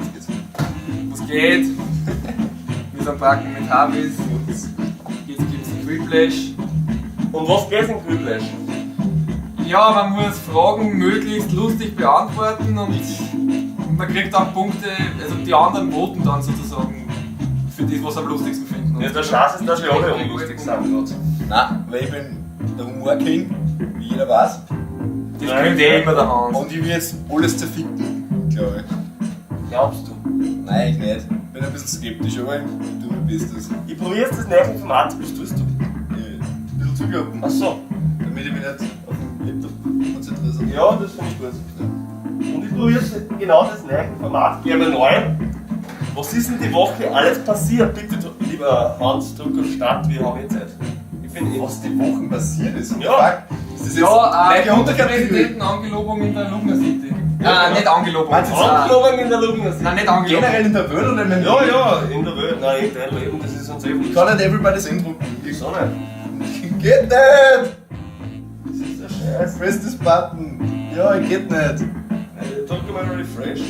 Was geht's? Was geht? Wir sind Bracken mit Harvis. Jetzt gibt's den Quiplash. Und was geht in Quiplash? Ja, man muss Fragen möglichst lustig beantworten und man kriegt dann Punkte, also die anderen voten dann sozusagen für das, was sie am lustigsten finden. Ja, der Schatz ist, dass wir alle unlustig sind gerade. Nein, weil ich bin der Humorking, wie jeder weiß. Das Nein, gewinnt eh immer der Hans. Und ich will jetzt alles zerficken, glaube ich. Glaubst du? Nein, ich nicht. Bin ein bisschen skeptisch, aber ich tue mein Bestes. Ich probiere jetzt das neue Format, was tust du? Ich, ein bisschen zuklappen, Ach so. damit ich mich nicht auf den Laptop konzentriere. sondern- Ja, das finde ich gut. Und ich probiere jetzt genau das neue Format gerne neu. Was ist denn die Woche alles passiert? Bitte, lieber Hans, drück auf Start, wir haben eh Zeit. Ich bin eh. Was die Wochen passiert ist. Ja. Fuck. Ist das jetzt Ja, neue Unterkategorie? Präsidentenangelobung in der Lugner City. Ja, Ah, nicht Angelobung. Meinst du jetzt Ah, Angeloben in der Lugner Nein, nicht Angelobung. Generell in der Welt oder in meinem Ja, Leben? ja, in der Welt. Nein, in deinem Leben, das ist uns eh Ich kann nicht everybody's indrucken. Wieso nicht? Geht nicht! Das ist der Scheiß. Press this button. Ja, geht nicht. Drück mal Refresh.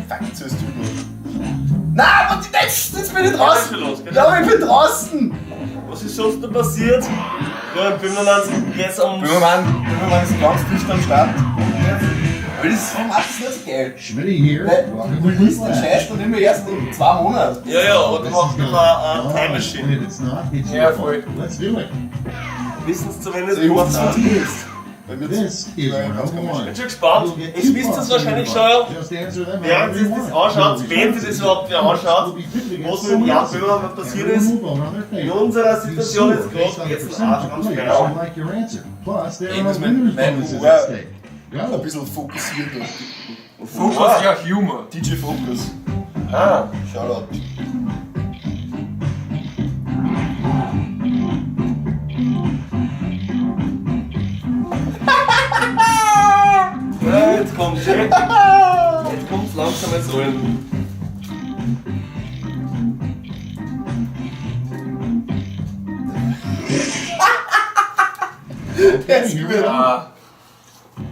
Fuck, jetzt hörst du gut. Nein, was jetzt? Jetzt bin ich draußen! Ja, ist schon los, gell? Ja, aber ich bin draußen! Was ist sonst noch passiert? Ja, im Böhmermann geht's um. Böhmermann ist ganz dicht am Start. Aber das Format ist nicht so geil. Schmitty here. Weil Welcome du to release den Quiplash. Scheiß dann immer erst in 2 Monaten. Ja, ja, aber du This machst is noch not eine on, Time and Machine. if it's not, it's Ja, your voll. fault. Let's do it. Wissen Sie zumindest, Also ich hoffe, was das funktioniert. Bei mir This is Nein, ganz round komisch. one. Bin schon gespannt. You'll get Ich two wisst das prompts wahrscheinlich in schon. your box. Just answer them Während however ihr you das want. anschaut, You'll be wenn ihr das responsible. überhaupt wer anschaut, You'll be pitted against was mit someone Jan else. Böhmermann passiert Everyone ist. will vote on their In favorite. unserer You Situation score jetzt based gerade on the geht's den percentage Arsch of am players Bauch. who like your answer. Plus, there Ey, are muss mein- winners mein bonuses Humor at stake. Ein Go. bisschen fokussiert. Fokus ja Humor. DJ Focus. Ah, Shoutout. ja, jetzt kommt's. Jetzt kommt's langsam ins Rollen. Okay, here we go. Ah,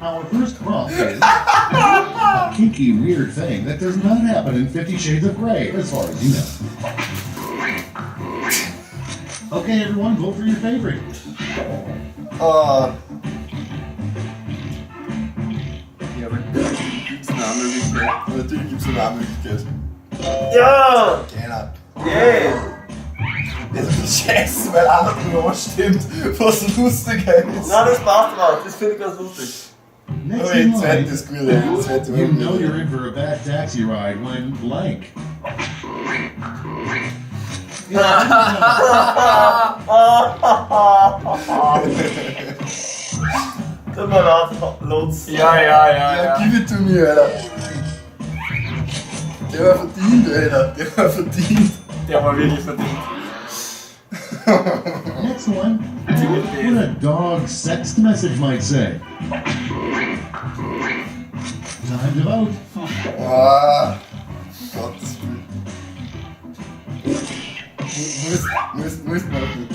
Our first prompt is a kinky, weird thing that does not happen in Fifty Shades of Grey, as far as you know. Okay, everyone, vote for your favorite. Ah, ja, aber gibt's eine andere Möglichkeit? natürlich gibt es eine Möglichkeit. Ja! Keiner. Yeah! Das ist scheiße, weil einer drüber stimmt, was lustiger ist. Na, das passt aber. Das finde ich ganz lustig. Next Aber die in zweite line, ist gut, ey. Die zweite war you know gut. you're in for a bad taxi ride when blank. Tut mir leid, Lutz. Ja, ja, ja, Ja, ja. give it to me, Alter. Der war verdient, Alter. Der war verdient. Der war wirklich verdient. Next one, what a dog sext message might say. Time to vote. Ah, Gottes Willen. Muss machen.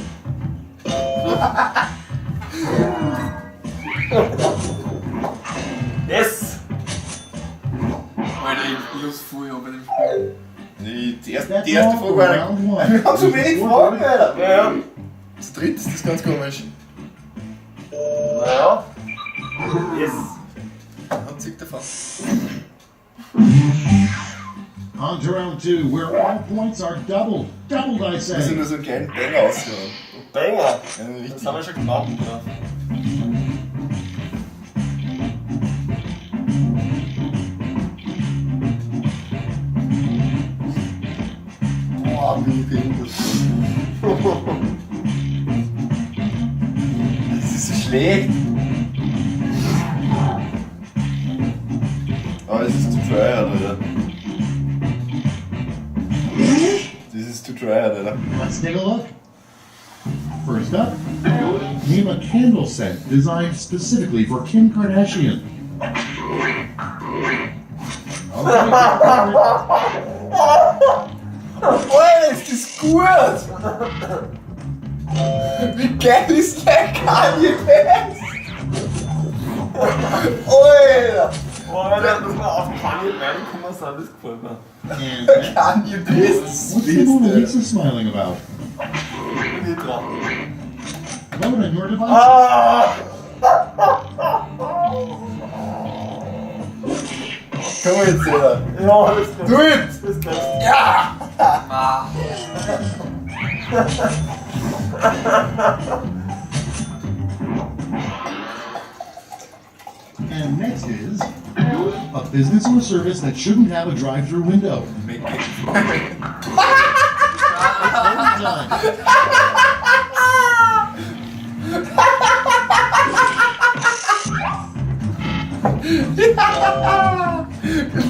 Yes! Alter, ich lust voll an bei dem Spiel. Die That's erste all Frage for war. round one. Wir haben so wenig Fragen, Alter. Ja, ja. Zu dritt ist das ganz komisch. Naja. Yes. Und zieht davon. On to round two, where all points are doubled. Doubled, I Wir sind say. nur so einen kleinen Banger ausgehauen. Banger. Ja, Das richtig. haben wir schon gemacht. Ja. Boah, bin ich behindert. Das ist so schlecht. Aber es ist zu tryhard, Alter. Das ist zu tryhard, Alter. Let's take a look. First up, name a candle scent designed specifically for Kim Kardashian. Okay, Alter, ist das gut! Wie geil ist der Kanye West? Alter! Boah, Alter, dass wir auf Kanye reingekommen sind, das gefällt mir. And next, Kanye West. what's the Mona Lisa smiling about? Bin ich dran. Vote on your devices. Ah! Komm jetzt, Alter. Ja, das Do it! Das glaubst Ja! Ma. And next is a business or service that shouldn't have a drive-through window. Make it. Voting time.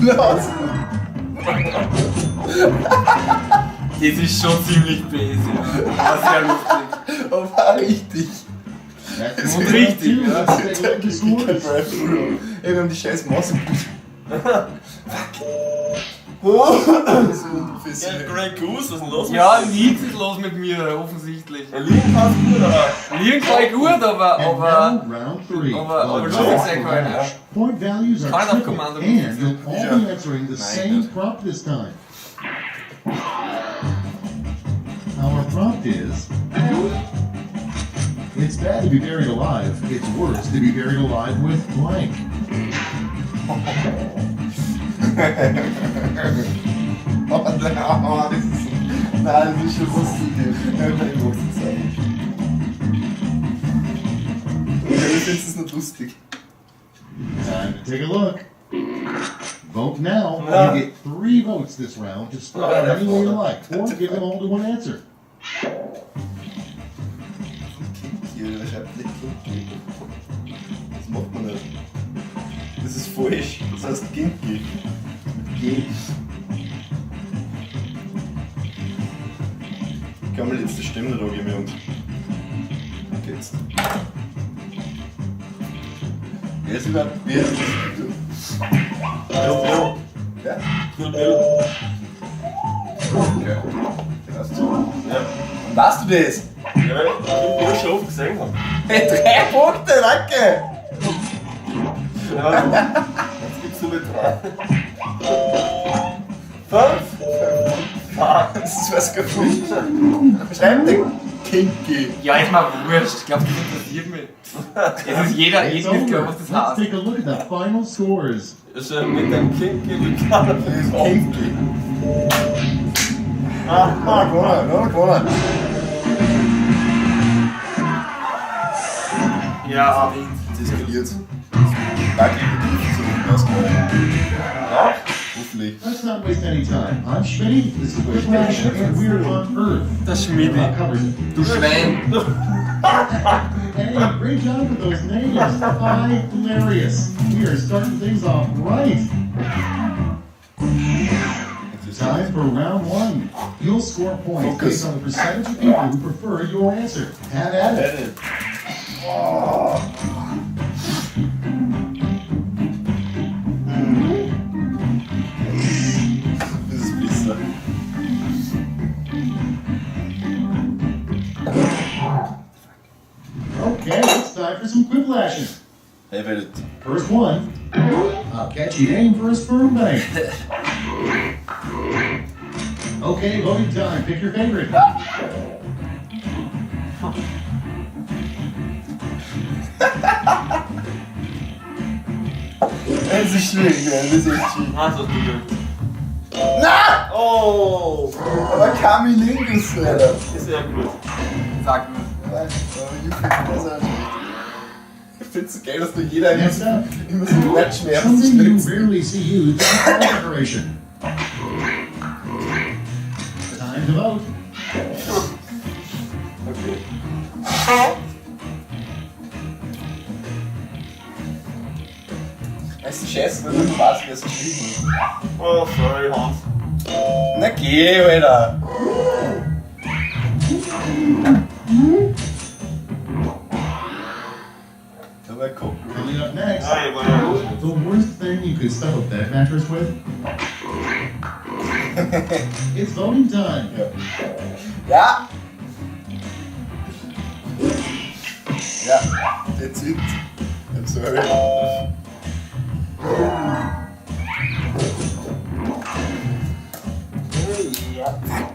Los! Das ist schon ziemlich böse. Ja. Aber sehr lustig. Aber richtig. That's Und round richtig, two. ja. Let's take a look at the Kein scores. Drive-Thru. Ey, wir haben die scheiß Maus im Blut. Fuck. Das ist Ja, unprofessionell. Grey Goose, was ist denn los mit Ja, dir? nichts ist los mit mir, offensichtlich. Ja, Liegen passt gut, aber. Liegen kann ich gut, aber, And aber now round three. aber The lustig Joke sein kann, ja. Bash. Point values are Kind of tripled, commando. and you'll all be answering the Nein, same nicht. prompt this time. Our prompt is: It's bad to be buried alive. It's worse to be buried alive with blank. Oh, nein, oh, das ist, nein, das ist schon lustig. Ja, ich mach's jetzt auch nicht. Ich finde es nicht lustig. Time to take a look. Vote now. Ja. You get 3 votes this round to split out any way you like, or give them all to one answer. Kinky, oder schreibt nicht kinky. Das macht man nicht. Das ist falsch. Das heißt kinky. Mit G. Ich kann mir jetzt die Stimme nicht angeben, Jungs. Okay, jetzt. Wer ist überhaupt. Wer ist das? Bill Bill. Ja? Kill Bill. Okay. Weißt du? Ja. Weißt du das? Ja, weil ich Kill Bill schon oft gesehen habe. Hey, 3 Punkte, danke! Ja, jetzt gibt's nur mit 3. 5? Fuck. Das ist was gefunden. Schreib den Kinky. ja, ist mir wurscht. Ich glaube, das interessiert mich. Es ist jeder, It's jedem ist klar, over. was das Let's heißt. take a look at the final scores. Ist ja mit dem Kinky bekannt. Das ist kinky. Ah, gewonnen, noch gewonnen. Ja, verdient. Das eskaliert. Danke, ich bin so ausgegangen. Ja? Hoffentlich. Let's not waste any time. I'm Schmitty. This is Whiplash, and we're on Earth. Der Schmidi. That covers it. Du Schwein. Hey, great job with those names. Hilarious. We are starting things off right. Time for round one. You'll score points Focus. based on the percentage of people who prefer your answer. Have at it. Oh. Das ist besser. Okay, it's time for some quiplashing. Hey, werdet. First one, a catchy name for a sperm bank. Okay, voting time. Pick your favorite. Es ist schwierig, man. Das ist echt schwierig. Nein, das hast du gelöst. Na! Oh! Aber Kamilingus, Alter. Ist ja gut. Sag nur. Nein, aber das ist auch schlecht. Ich find's so geil, dass du jeder immer Next so, up, immer so Herzschmerzen something you schlägst. rarely see used as a car decoration. Time to vote. Okay. Das ist scheiße, wenn du weißt, wer es geschrieben hat. Oh, sorry, Hans. Na geh, Alter. Aber guck. Coming up next, Ah, ich war ja. the worst thing you could stuff a bed mattress with. It's voting time. Ja. Ja! Ja, that's it. I'm sorry. Ja.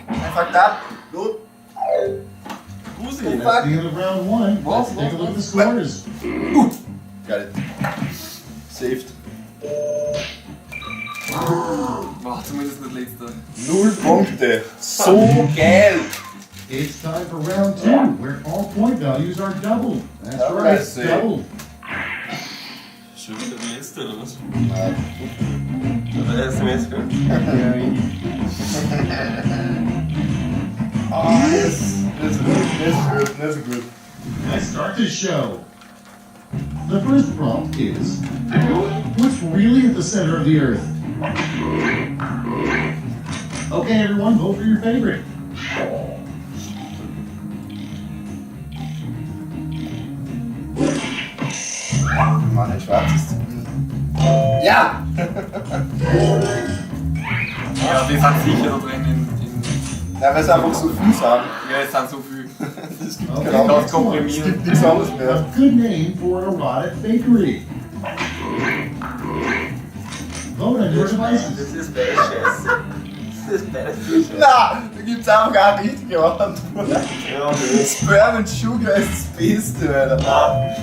I fucked up. No. Gusi. That's the end of round one. Let's take a look at the scores. Got it. Saved. Boah, zumindest nicht letzter. 0 Punkte. So geil. It's time for round two, where all point values are doubled. That's right, Scheiße. doubled. Schon wieder die letzte, oder was? Nein. Oder SMS, gell? Ah, yes. That's good. That's good. That's good. Let's start this show. The first prompt is, what's really at the center of the earth? Okay, everyone, vote for your favorite. Mann, ein schwarzes. Ja! Ja, die sind sicher da drin in. Nein, weil es einfach so viel sind. Ja, es sind so viel. Es gibt Okay, kein anderes. next one. Es gibt nichts anderes mehr. A good name for an erotic bakery. Vote on your devices. Das ist beides Scheiße. Das ist beides Scheiße. Na, da gibt's einfach keine richtige Antwort. Ja, nö. Sperm and Sugar ist das Beste, Alter.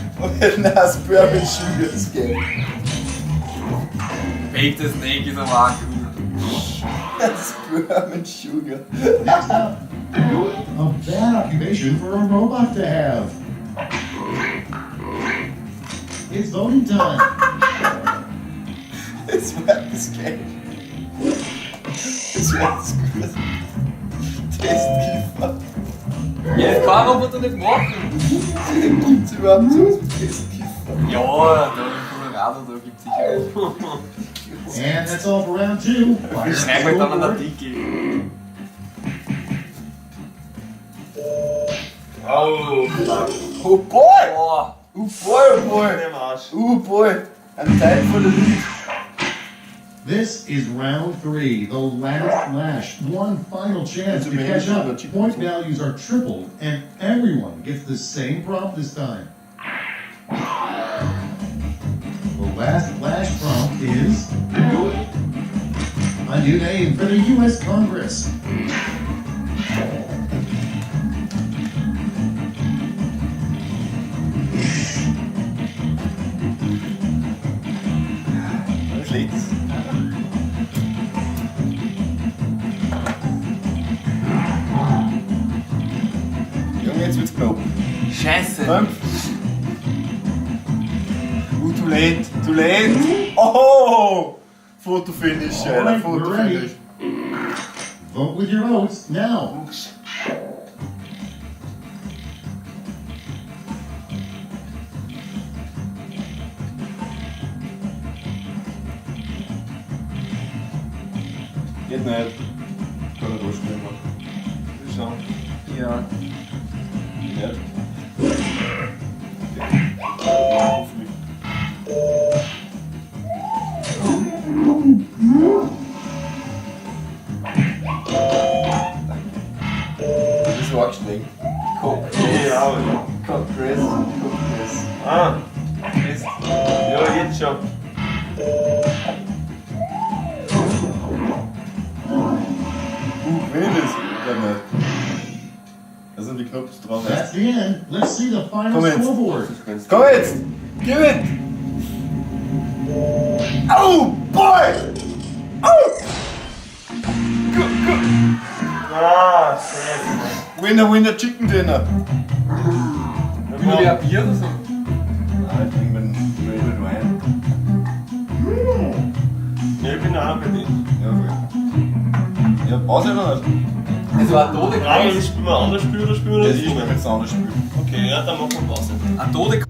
Nein, Sperm and Sugar ist geil. Bake the Snake ist aber auch gut. Sperm and Sugar. Next up, a bad occupation for a robot to have. It's voting time. Das Wort ist geil. Das Wort ist gut. Testkiffer. Ja, das kann ein Roboter nicht machen. Gibt's überhaupt sowas wie Testkiffer? Ja, da in Colorado, da gibt's sicher was. And that's all for round two. Fire Ich up the schreibe halt dann einen scoreboard. Artikel. Oh, fuck. Oh boy! Boah. Oh boy, oh boy! Im Arsch. Oh boy! I'm tied for the lead. This is round three, the last lash. One final chance It's to catch amazing up. that you- Point values are tripled, and everyone gets the same prompt this time. The last lash prompt is a new name for the U.S. Congress. Nicht schlecht. Junge, jetzt wird's knapp. Scheiße. 5. Too late, too late. Oh! Fotofinish, Alter, Alright, we're ready. Fotofinish. Vote with your votes now. Geht nicht. Kann nicht durchspielen. Wir schauen. Ja. Nicht. Okay. Hoffentlich. Danke. Das ist arg streng. Ja, aber. Congress, Congress. Ah, Mist. Ja, jetzt schon. Gewinnt es? Glaub nicht. Da sind die Knopf drauf. That's the end. Let's see the final Komm jetzt. scoreboard. Komm jetzt! Gib it! Oh, boy! Oh! Go, go. Ah, scheiße. Winner, winner, chicken dinner. Will wer ein Bier oder so? Nein, ich trinke meinen Red Wine. Ja, ich bin auch bei dir. Ja, voll. Ja, Pause oder nicht? Es war ein Tode Frage ist, spielen wir ein anderes Spiel oder spielen wir Ja, das ich spiele jetzt ein anderes Spiel. Okay, ja, dann machen wir Pause. Ein Tode